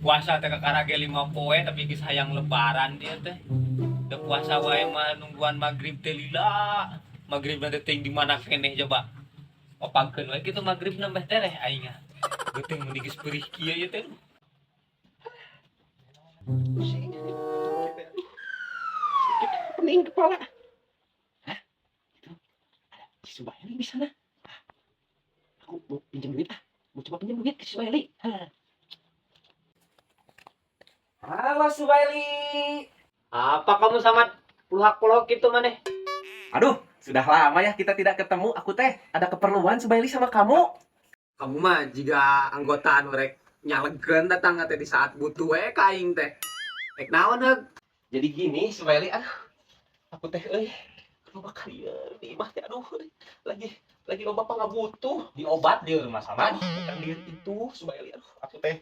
Puasa teh kakara ge 5 poe, tapi geus hayang Lebaran dia teh. Da puasa wae mah nungguan Maghrib teh lila. Maghrib teh ting di mana keneh coba. Opangkeun wae kitu Maghrib nambah tereh aing ah. Geuting mun geus perih kieu ieu teh. Pusing. Sakit, pening kepala. Hah? Itu ada si Subaeli di sana. Hah? Aku mau pinjam duit ah. Mau coba pinjam duit ke si Subaeli. Hah. Halo, Subaeli. Apa kamu sama puluhak-puluhak gitu maneh? Aduh, sudah lama ya kita tidak ketemu. Aku teh ada keperluan, Subaeli, sama kamu. Kamu mah jiga anggota anu rek nyalegeun datang teh di saat butuh we ka aing teh. Rek naon, Heug? Jadi gini, Subaeli, aduh. Aku teh euy, loba kalieur di imah teh, aduh, euy. Lagi loba pangabutuh. Diobat lieur mah sama. Bukan lieur itu, Subaeli, aduh, aku teh